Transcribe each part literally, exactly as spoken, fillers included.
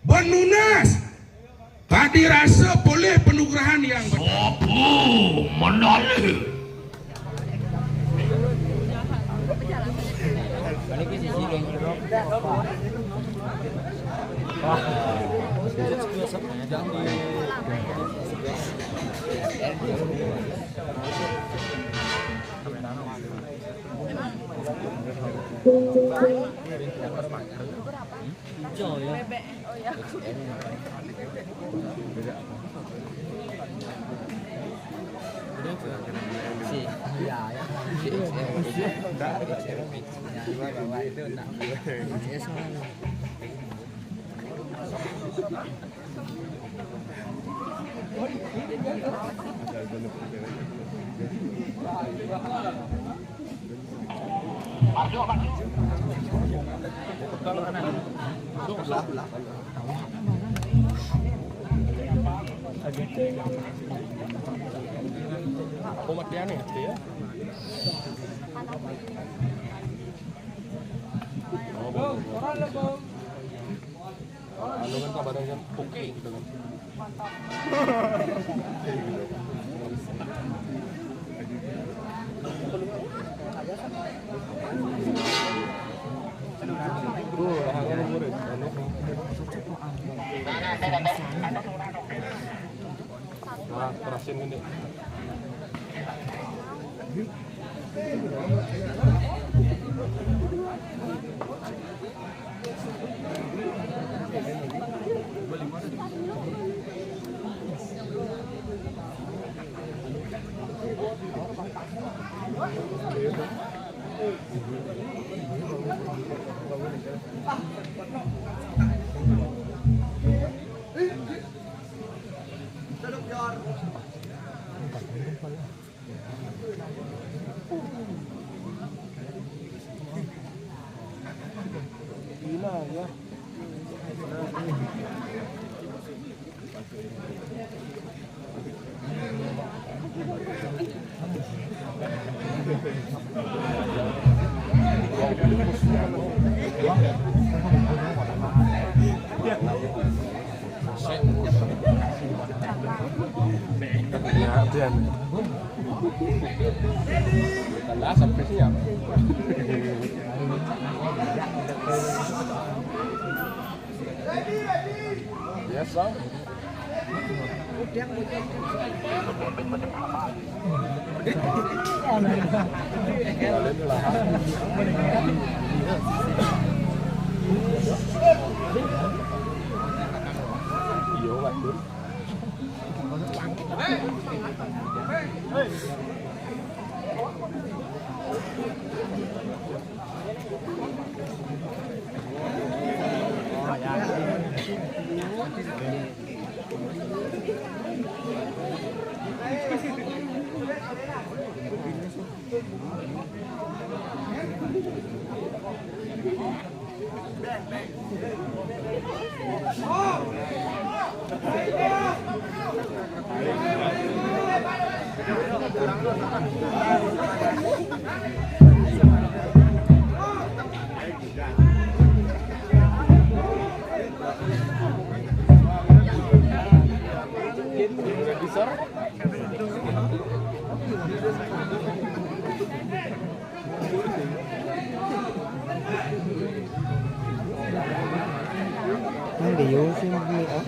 Benunas, tak dirasa polih penugrahan yang betul. Sopo menalih? Apa matian ya? Anu kan kabarnya kan oke gitu kan. Nah, kerasin kan deh. Ya, dia. Lah, sampai siap. Biasa. Iya, waduh. Ang liyo si Mami, ah.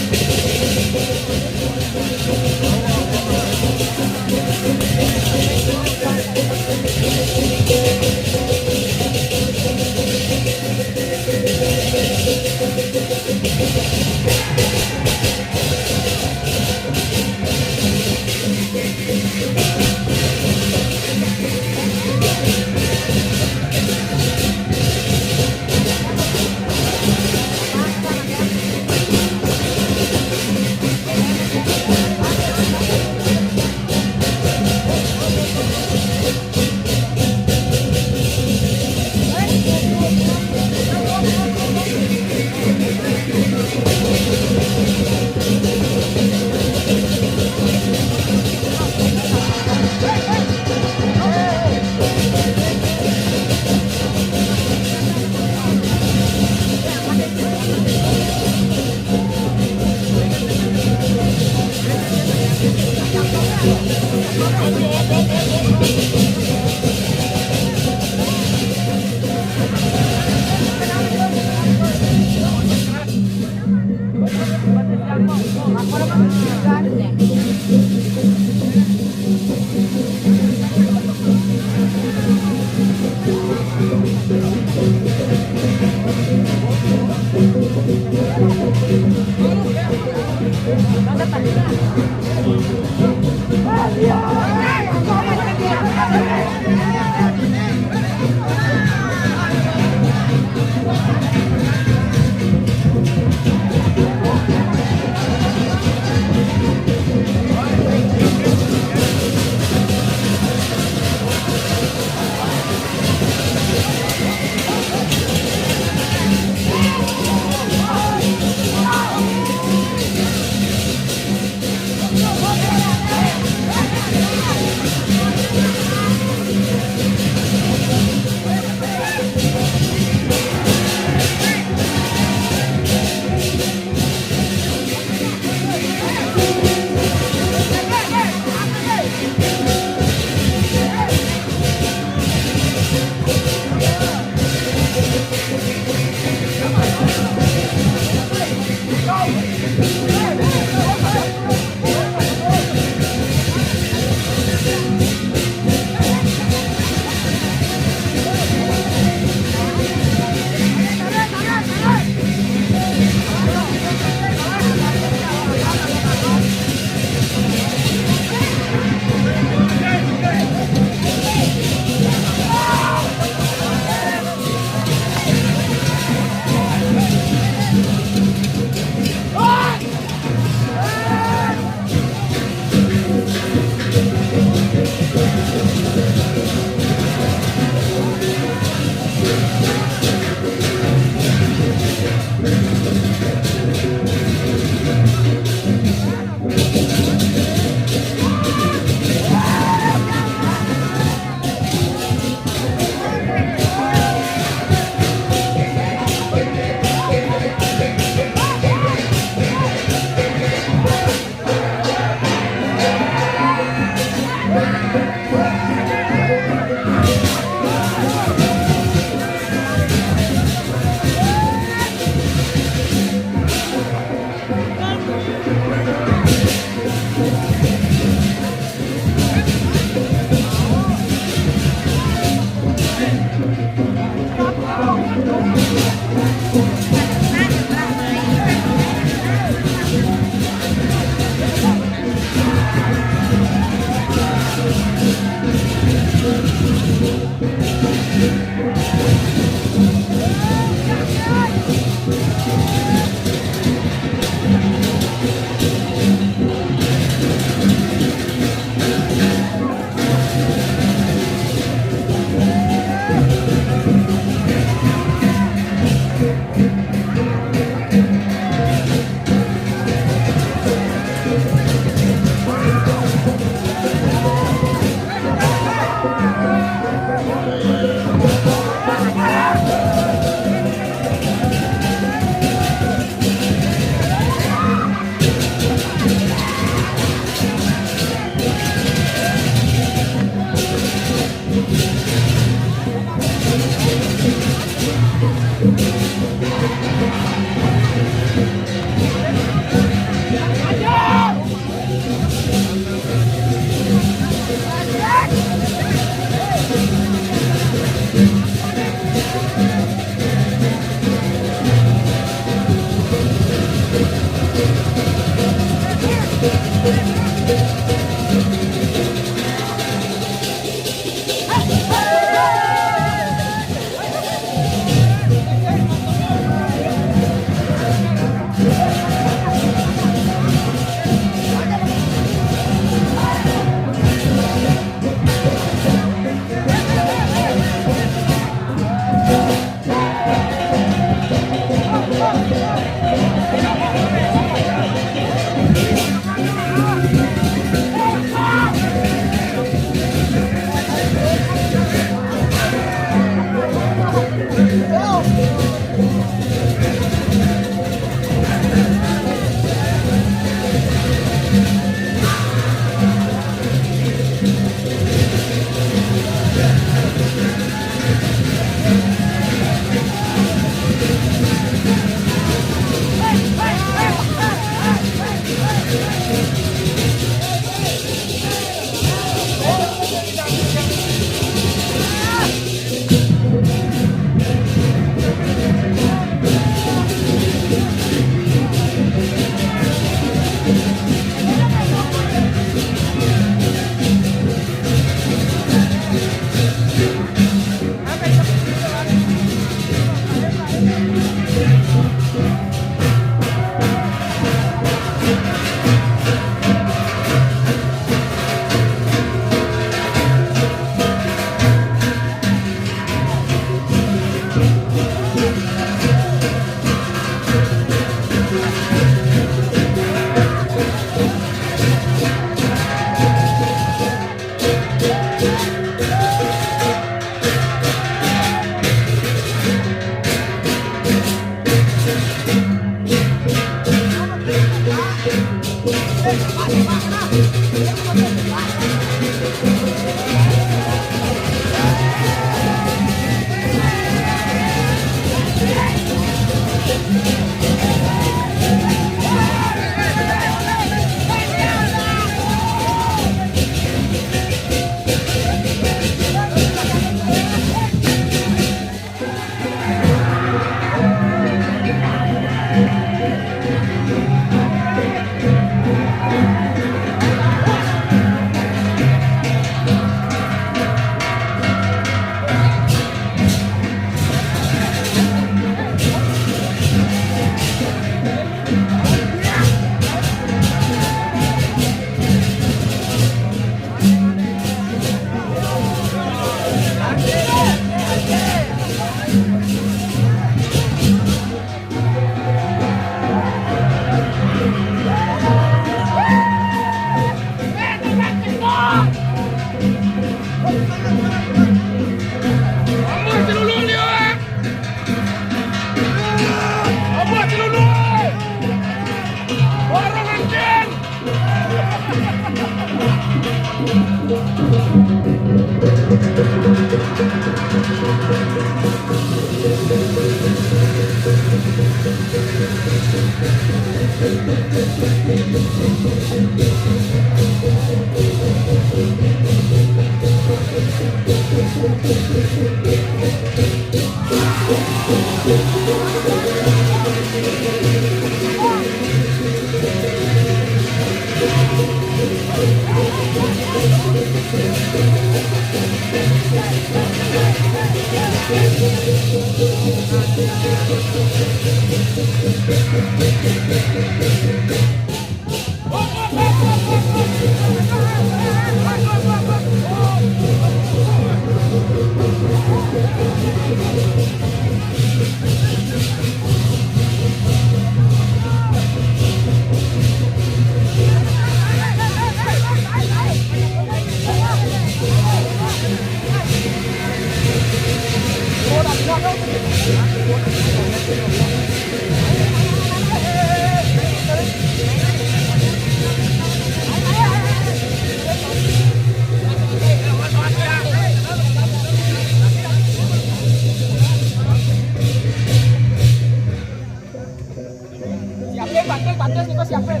Siapin, Pak, Pak, Pak, siapin.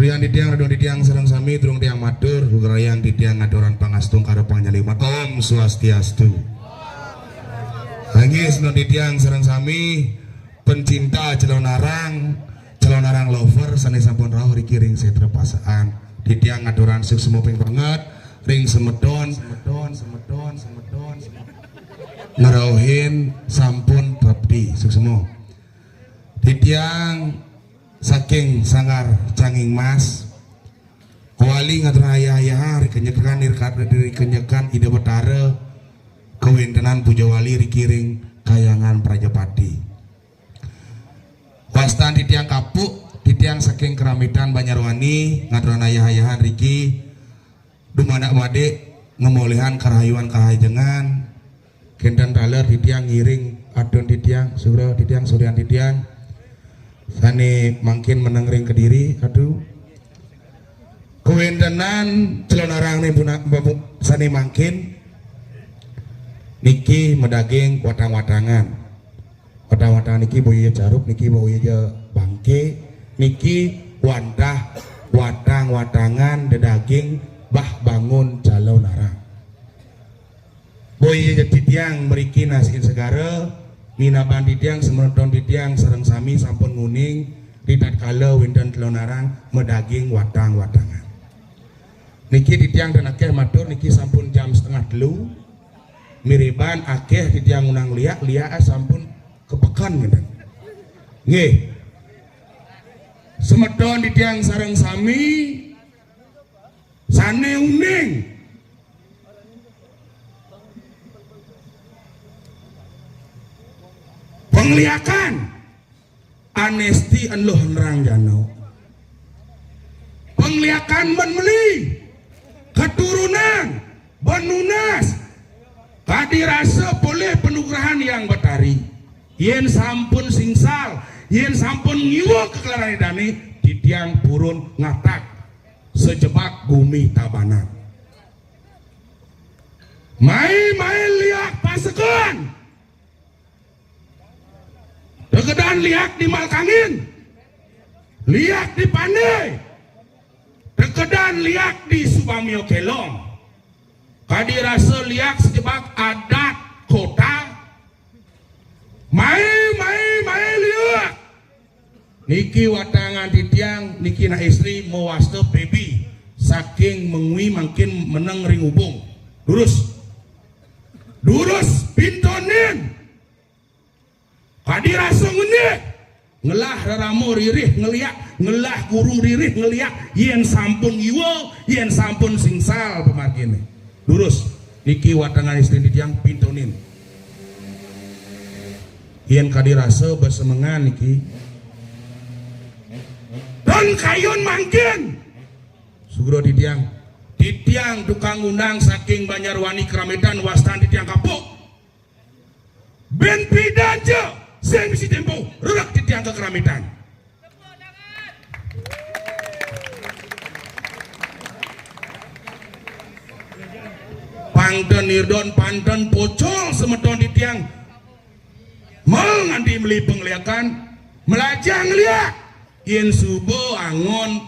Rian titiang, radun titiang sareng sami, durung tiang matur, gugurayan titiang ngaturan pangastungkara panyaliwat. Om Swastiastu. Inggih, semeton titiang sareng sami, pencinta Calonarang, Calonarang lover sané sampun rauh riki ring sétra pasekan. Titiang ngaturan suksma ping banget ring semeton, semeton, semeton, semeton, semeton. Ngrauhin sampun trepti, suksma. Titiang saking Sanggar Canging Mas, kawali ngatur ayah-ayah, rikenyekan, rikat-, rikenyekan Ida Betara, kawéntenan puja wali riki ring Kahyangan Prajapati. Wastan titiang kapuk, titiang saking Keramitan Banjarwani, ngaturang ayah-ayahan riki, dumadak wadik ngamolihang karahayuan karahajengan. Kénten taler titiang ngiring atun titiang, sura titiang, suryan titiang, sané mangkin meneng ring Kediri, atu. Kawéntenan Calonarang né puna-, babu-, sané mangkin niki madaging watang-watangan. Watang-watangan niki boya caruk, niki boya bangké, niki wantah watang-watangan dadaging bah bangun Calonarang. Boya titiang mriki nasihin segara, minabang titiang, semeton titiang sareng sami sampun nguning, ritatkala wénten Calonarang madaging watang-watangan. Niki titiang ten akéh matur, niki sampun jam setengah telu. Miriban akéh titiang ngundang liak, liak sampun kepeken ngénten. Nggih. Semeton titiang sareng sami sané uning pangliakan. Anesti enluh nerang jano. Pangliakan men meli, keturunan, benunas, kadi rasa polih panugrahan Hyang Betari. Yén sampun singsal, yén sampun ngiwa keklarané dané, titiang purun ngatak sajebag gumi Tabanan. Mai-mai liak pasekan. Tekedan liak di Malkangin, liak di Pandé, tekedan liak di Subamio Kelong. Kadi rasa liak sajebag adat kota. Mai, mai, mai liak. Niki watangan titiang, niki nak istri mawasta Pébi saking Mengwi mangkin meneng ring Ubung. Durus. Durus pintonin. Kadi rasa ngenih. Ngelah rerama ririh ngeliak, ngelah guru ririh ngeliak, yén sampun iwa, yén sampun singsal pamarginé. Durus, niki watangan istri titiang pintonin. Yén kadi rasa besemengan niki. Tan kayun mangkin. Sugra titiang. Titiang tukang undang saking Banjarwani Keramitan, wastan titiang kapuk. Bén pidan ja sing misi tempo, rereh titiang ka Keramitan. Pang ten nirdon, pang ten pocol semeton titiang. Mel nganti meli pangliakan, melajah ngeliak. Yén suba angon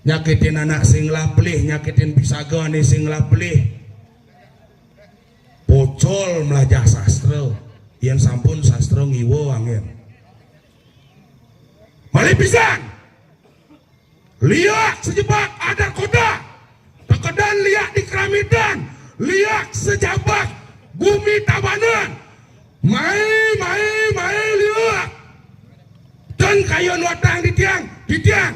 nyakitin anak sing ngelah pelih, nyakitin pisagané sing ngelah pelih. Pocol melajah sastra, yén sampun sastra ngiwa anggén. Malih pisan, liak sajebag adat kota, tekedan liak di Keramitan, liak sajebag gumi Tabanan. Mai, mai, mai liak. Tan kayun watang titiang, titiang.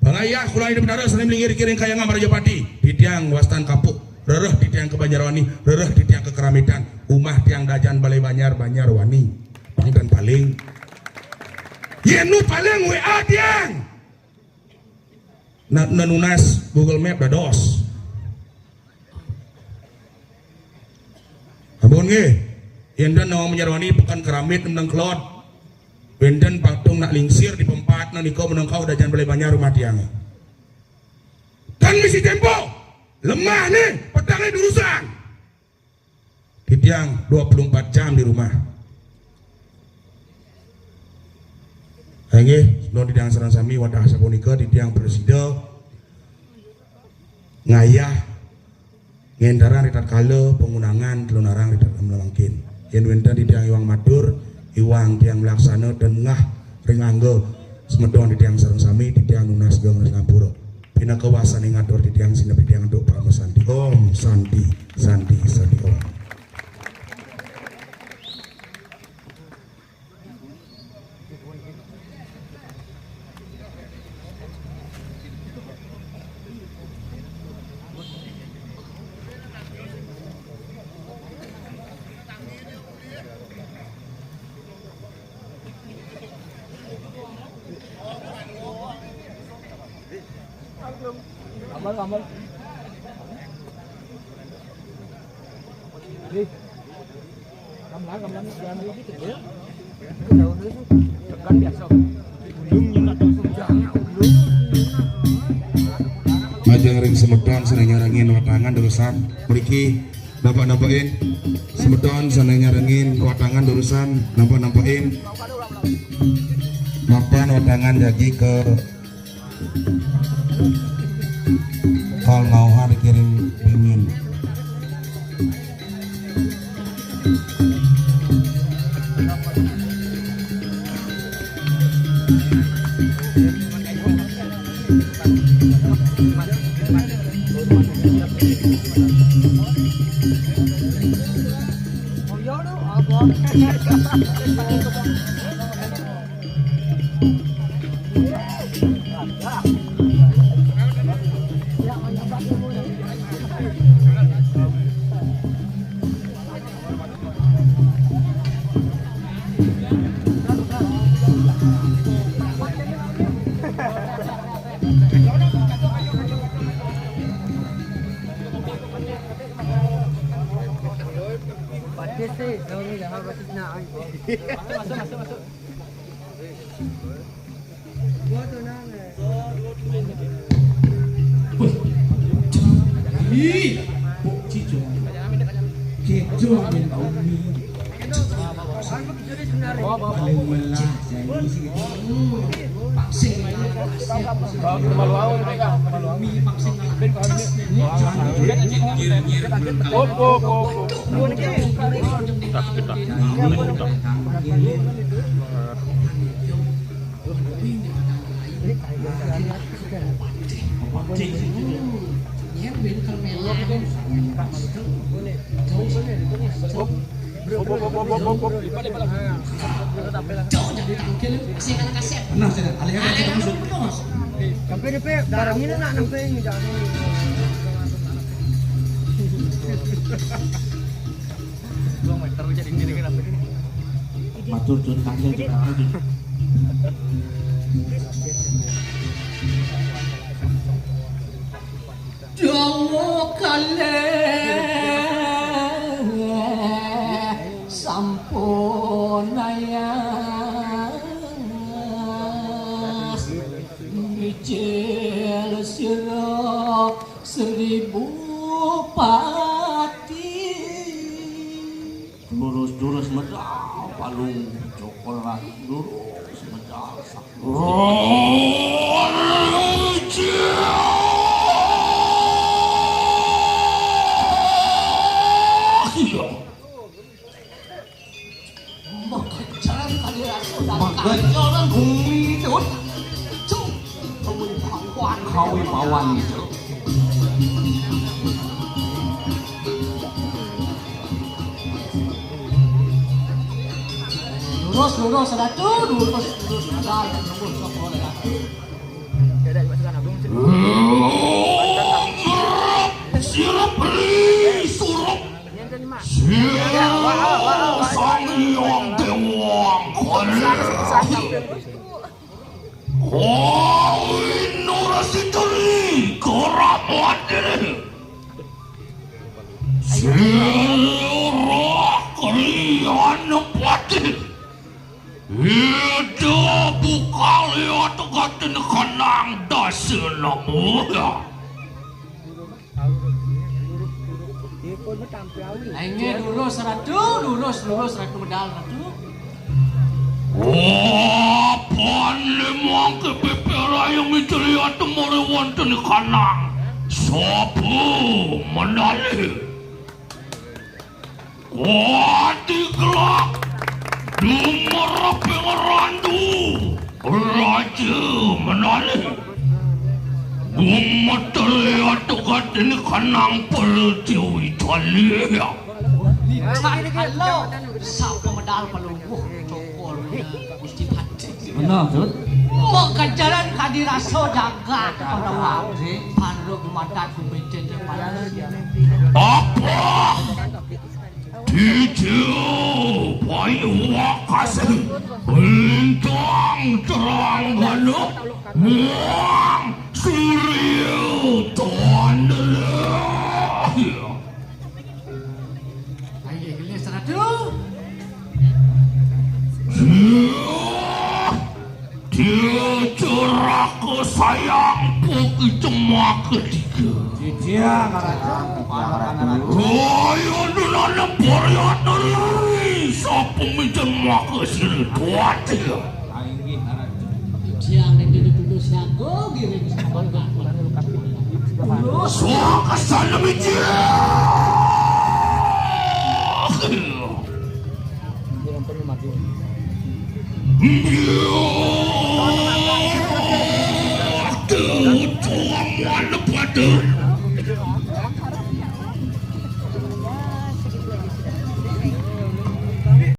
Pangayah kula Ida Betara sané mlinggih riki ring Kahyangan Prajapati, titiang wastan kapuk. Rereh titiang ka Banjarwani, rereh titiang ka Keramitan. Umah tiang Dajan Balé Banjar, Banjarwani. Pang ten paling. Yén nu paling W A tiang. Na, na nunas Google Map dados. Ampun nggih. Yén ten nawang Banjarwani peken Keramit nang kelod. Wénten patung nak lingsir di pempat nika meneng kauh Dajan Balé Banjar umah tiang. Kan misi tempo. Lemah nih, petangé durusang. Titiang dua puluh empat jam di rumah. Inggih, semeton titiang sareng sami, wantah sapunika titiang prasida ngayah ngéntarang ritatkala pangundangan telunarang ritatkala mangkin. Yén wénten titiang iwang matur, iwang tiang mlaksana ten ngah ring angga semeton titiang sareng sami, titiang nunas geng ring ampura. Pinaka wasaning atur titiang sineb titiang antuk parama santi. Om Santi, Santi, Santi Om. Amal, amal. Nih. Gamlang, gamlang, gamlang gitu ya. Daun dulu. Tekan biasa. Ujung nyenak, ujung nyenak. Majeng ring semeton sané nyarengin watangan durusang mriki. Nampak-nampakin semeton sané nyarengin watangan durusang nampak-nampakin. Mapan watangan jagi ka Kal Mauhar kiring dingin. Ih, kok cijo. Cijo amin umi. Paling melah jadi sih. Paksing. Umi paksing. Nah, sudah. Alih-alih kita masuk. Tapi dia pe barang ini nak nampai ini dah. Dua meter jadi diri kenapa ini? Matur nuwun kangge jenengan. Dawuh kalih sampun ayas. Mijil sira seribu pati. Lurus-lurus medal, palung cokol lagi, lurus medal. Iya. Makejaran kali aku. Makejaran bumi itu. Cuk. Kawibawan, kawibawan itu. Lurus, lurus, Ratu, lurus, lurus, lurus, lurus, lurus. Sirup, sirup, beri, surup. Sirup, Sang Hyang Dewa, Kawinurasitri Kramati. Sira Kriyanepati. Ida bukal ya tegatin kenang dasa namuya. Inggih, lurus, Ratu, lurus, lurus, Ratu medal, Ratu. Wapan Mangke peperayu miceliat temore wonten ing kanang. Sapa menalih? Wati kelak dumereping randu raja menalih. Gumeter atukat ing kanang pertiwi talih. Halo, sapa medal pelungguh cokol Gusti Patih. Benar, Tut. Makajaran kadi rasa jagat pada wau. Baru gumadat gumincin pada. Apa? Tiju payu wakas lintang terang gana muang surya tandela. Ayo, gelis ratu. Dia ceraka sayang puki cemak ketiga. Ciciang ratu. Kaya nunana poriat neri sapa mijen maka sira tuati. Inggih ratu. Ciciang ning dene dulu siaga giring sapa. Suaka sana mijen.